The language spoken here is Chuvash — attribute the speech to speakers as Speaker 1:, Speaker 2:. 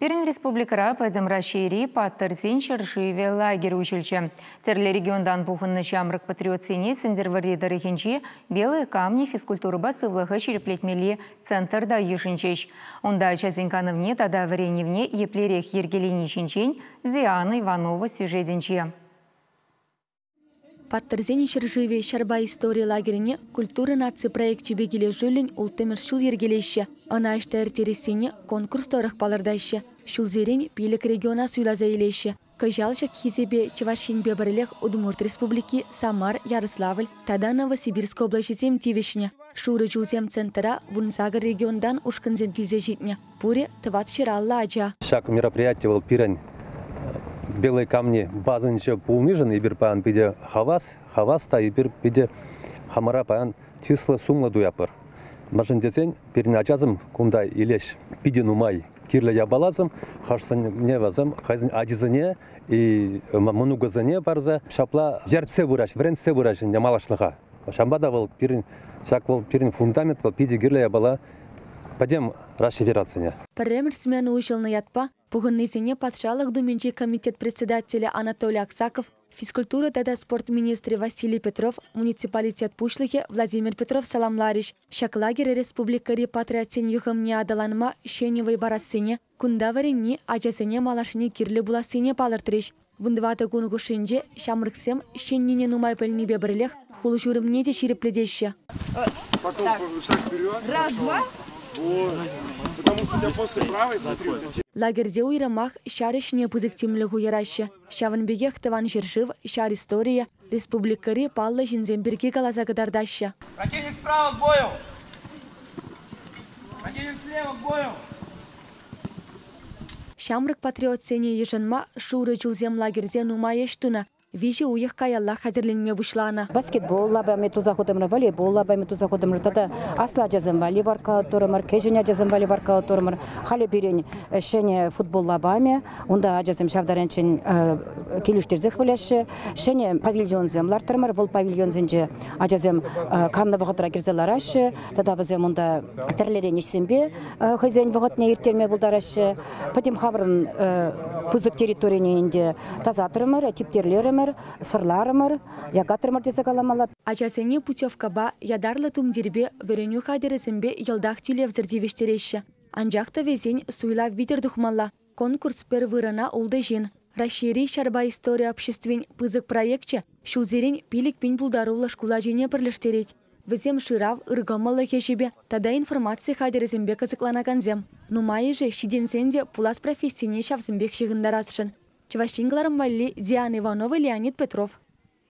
Speaker 1: Пирӗн республикӑра Пӗтӗм Раҫҫейри Паттӑрсен ҫӗршывӗ лагерь уҫӑлчӗ. Тӗрлӗ регионтан пухӑннӑ ҫамрӑк патриотсене Сӗнтӗрвӑрри тӑрӑхӗнчи Белые камни физкультурӑпа сывлӑха ҫирӗплетмелли центрта йышӑнчӗҫ. Унта ачасен канӑвне тата вӗренӗвне еплерех йӗркелени ҫинчен Диана Иванова сюжетӗнче.
Speaker 2: Паттӑрсен ҫӗршывӗ ҫарпа истори лагерьне «Культура» наци проекчӗпе килӗшӳллӗн улттӑмӗш ҫул йӗркелеҫҫӗ. Ӑна ӑҫта ирттерессине конкурс тӑрӑх палӑртаҫҫӗ. Ҫулсерен 5 региона суйласа илеҫҫӗ. Кӑҫал ҫак хисепе Чӑваш Енпе пӗрлех Удмурт Республики, Самар, Ярославль тата Новосибирск облаҫӗсем тивӗҫнӗ. Шурӑ чулсем центра 18 регионтан ушкӑнсем килсе ҫитнӗ. Пурӗ 450 ача.
Speaker 3: Ҫак мероприяти вӑл пирӗн Белые камни базинче пулнишӗн эпир паян питӗ хавас, хавас та эпир питӗ хамӑра паян чыслӑ, сумлӑ туятпӑр. Мӗншӗн тесен пирӗн ачасем кунта илеҫ питӗ нумай кирлӗ япаласем, хӑшсене вӗсем хӑйсен ачисене и мӑнукӗсене парса ҫапла ертсе пыраҫ, вӗрентсе пыраҫ ӗнтӗ малашлӑха. Ҫавӑнпа та вӑл пирӗн, ҫак вӑл пирӗн фундамент, вӑл питӗ кирлӗ япала пӗтӗм Раҫҫей Федерацине.
Speaker 2: Пӗрремӗш смена уҫӑлнӑ ятпа пухӑннисене Патшалӑх Думинчи комитет председателӗ Анатолий Аксаков, физкультура тата спорт министрӗ Василий Петров, муниципалитет пуҫлӑхӗ Владимир Петров саламларӗҫ. Ҫак лагерь республикӑри патриотсен юхӑмне аталанма ҫӗнӗ вӑй парассине, кунта вӗренни ачасене малашне кирлӗ пулассине палӑртрӗҫ. 14 кун хушшинче ҫамрӑксем ҫӗннине нумай пӗлнипе пӗрлех хул-ҫурӑмне те ҫирӗплетеҫҫӗ.
Speaker 4: Раз, два. Потому что у тебя после правой, смотри, у тебя
Speaker 2: Лагерьте уйрӑмах ҫар ӗҫне пысӑк тимлӗх уйӑраҫҫӗ. Ҫавӑн пекех тӑван ҫӗршыв, ҫар историйӗ, республикӑри паллӑ ҫынсем пирки каласа кӑтартаҫҫӗ.
Speaker 4: Противник справа к бою! Противник слева к бою!
Speaker 2: Ҫамрӑк патриотсене йышӑнма шурӑ чулсем лагерьте нумай ӗҫ тунӑ. 3 уйӑх каялла хатӗрленме пуҫланӑ.
Speaker 5: Баскетбол лапамӗ туса хутӑмӑр, волейбол лапамӗ туса хутӑмӑр, тата аслӑ ачасем валли воркаут турӑмӑр, кӗҫӗн ачасем валли воркаут турӑмӑр. Халӗ пирӗн ҫӗнӗ футбол лапамӗ, унта ачасем ҫав таранччен килӗштерсех выляҫҫӗ. Ҫӗнӗ павильонсем лартрӑмӑр, вӑл павильонсенче ачасем каннӑ вӑхӑтра кӗрсе лараҫҫӗ, тата вӗсем унта тӗрлӗрен ӗҫсемпе хӑйсен вӑхӑтне ирттерме пултараҫҫӗ. Пӗтӗм хамӑрӑн пысӑк территорине ӗнтӗ тасатрӑмӑр, типтерлерӗмӗр, сӑрларӑмӑр, якатрӑмӑр тесе каламалла.
Speaker 2: Ачасене путевкӑпа, ятарлӑ тумтирпе, вӗренӳ хатӗрӗсемпе йӑлтах тӳлевсӗр тивӗҫтереҫҫӗ. Анчах та вӗсен суйлав витӗр тухмалла. Конкурс пӗр вырӑна 6 ҫын. Раҫҫейри ҫарпа истори обществин пысӑк проекчӗ ҫулсерен 5 000 пултаруллӑ шкул ачине пӗрлештерет. Вӗсем шырав, ыркӑмӑллӑх ӗҫӗпе тата информаци хатӗрӗсемпе кӑсӑкланакансем. Нумайӑшӗ ҫитӗнсен те пулас профессине ҫавсемпех ҫыхӑнтарасшӑн. Чӑваш Ен кӑларӑм валли Диана Иванова, Леонид Петров.